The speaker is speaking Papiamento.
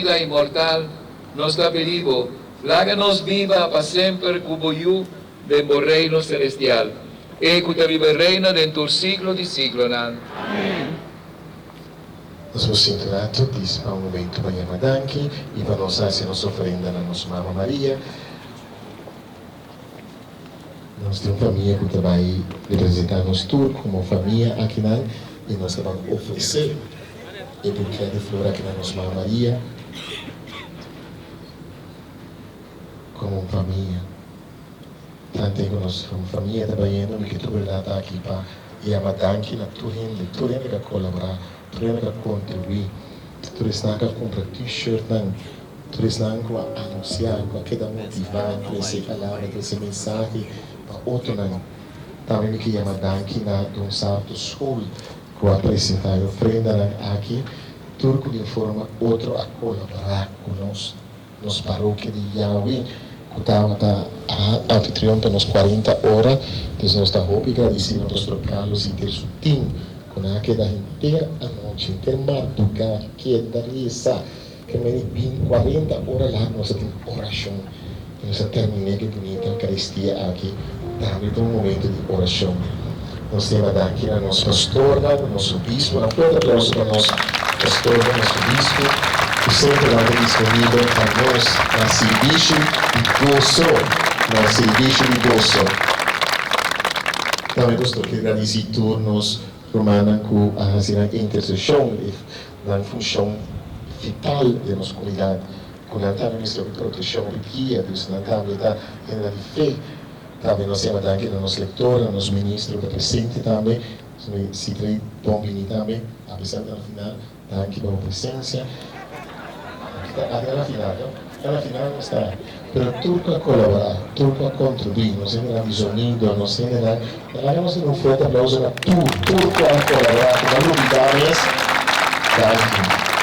Bida inmortal, nos ta pidi Bo, laga nos biba pa semper ku Bo Yu den Bo Reino selestial, E ku ta biba i reina den tur siglo di siglonan. Amèn. Nos por sinti un rato dis pa un momento pa yama danki i pa nos hasi nos ofrenda na nos Mama Maria. Nos tin un famia ku ta bai representá nos tur komo famia akinan i nos ta ban ofresé e bukè di flor aki na nos Mama Maria komo un famia. Tanten ku nos komo famia ta bayendo mi ke tur bèrdat aki pa yama danki na tur hende, tur hende ku a kolaborá, tur hende ku a kontribuí, tur esnan ku a kumpra t-shirtnan. Tur esnan ku a anunsiá, ku a keda motivá trese e palabra, trese e mensahe pa otronan. Tambe mi ke yama danki na Don Sarto School ku a presentá e ofrendanan aki. Tur ku di un forma otro a kolaborá ku nos, nos parokia di Yahweh ku tabata anfitrion pa nos kuarenta ora. Entonces nos ta hopi gradisí na Pastor Carlos i ter su tim ku nan a keda henter anochi, henter mardugá keda resa. Ke meni bin kuarenta ora largu nos a tin orashon i nos a terminé ku e bunita Eukaristia aki tambe ta un momento di orashon. Nos ta yama danki na nos pastornan, na nos obisponan. Un fuerte aplauso pa nos pastornan, nos obispo ku semper nan ta disponibel pa nos na sirbishi di goso, na sirbishi di goso. Tambe nos ke gradisí tur nos rumannan ku a hasi nan interseshon i nan funshon vital den nos komunidat, ku nan tambe mester hopi protekshon, hopi guia, dus nan tambe ta hendenan di fe. Tambe nos yama danki na nos lektor, na nos ministro ku ta presente tambe, si trae bon bini tambe, apesar ku ta na final, danki pa bo presensia. Aki ta na final, no? Ta na final nos ta. Pero tur ku a kolaborá, tur ku a kontribuí, nos hendenan di zonido, nos hendenan, laga nos duna un fuerte aplauso na tur, tur ku a kolaborá, ku no a lubidá mes. Danki.